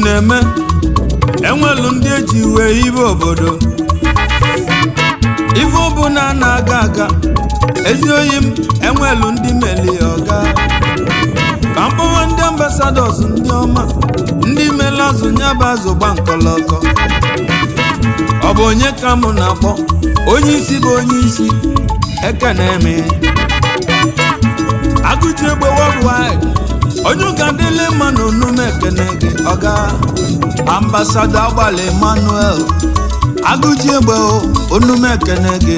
na-eme, enwelu ndị eji wee ibe obodo. Ife ọbụla na-aga aga, ezi oyi m, enwelu ndị meli ọga. Ka mkpọwa ndị ambassadors, ndị ọma, ndị mele azụ nyaba azụ gba nkọlọkọ. Ọ bụ onye ka mụ na-akpọ? Onye isi bụ onye isi, ekene m Agụji Egbe Worldwide, onye ụka dịlị mma na onume. Ekene gị, ọga Ambassador Agbalị Emmanuel Agụji Egbe o, onume ekene gị.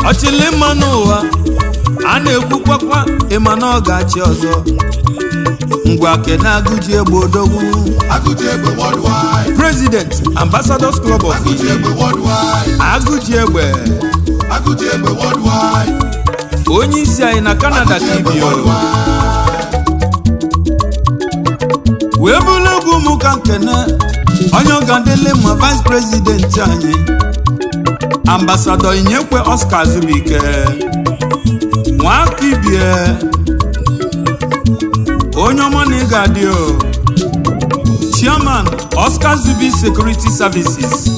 Ọchịlị mma n'ụwa a na-ekwukwakwa, ịma na ọ ga-achị ọzọ. Ngwa, kene Agụji Egbe odogwu. Agụji Egbe Worldwide. President, Ambassadors Club of Agụji Egbe Worldwide. Agụji Egbe. Agụji Egbe Worldwide. Onye isi anyị na Canada ka Agụji Egbe ibio Worldwide. Wee bụrụ egwu m ka nkene onye ọgadịlị ma vice president anyị, Ambassador Inyekwe Oscar Zubike nwaka ibie, onye ọma na ị ga-adị o. Chairman, Oscar Zubi Security Services,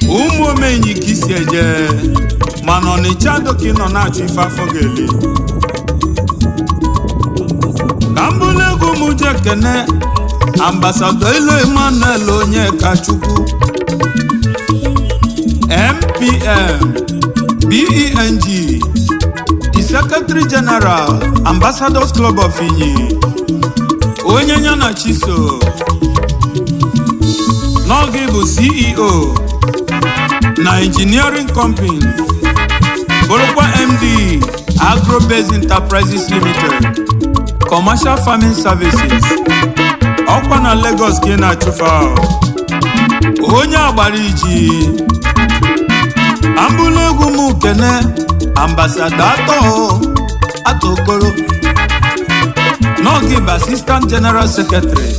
ụmụ omenyi ka isi eje, mana Ọnịcha doka ị nọ na-achọ ife afọ ga-eli. Ka m bụrụ egwu m je kene Ambassador Ilo Emmanuel Onyekachukwu, MPM BENG, the Secretary General, Ambassadors Club of Inyi, onye ya na Chiso n'oge bụ CEO na Engineering Company, bụrụkwa MD, Agrobase Enterprises Limited, Commercial Farming Services. Ọkwa na Lagos ka ị na-achụfa. Onye agbara iji ambụlụ egwu m kene Ambassador Atọ Atokoro n'oge bụ Assistant General Secretary,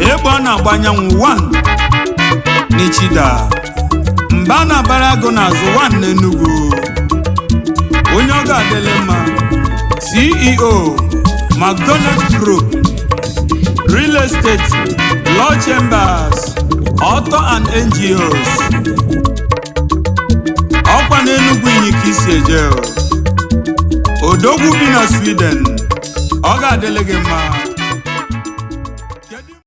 egbe a na-agba anyanwụ 1 n'Ichida, mba na-abara agụ n'azụ 1 n'Enugu, onye ọ ga-adịlị mma, CEO, McDonald Group Real Estate, Law Chambers, Auto and NGOs. Ọkwa n'Enugu Inyi ka isi eje o. Odogwu bi na Sweden, ọ ga-adịlị gị mma.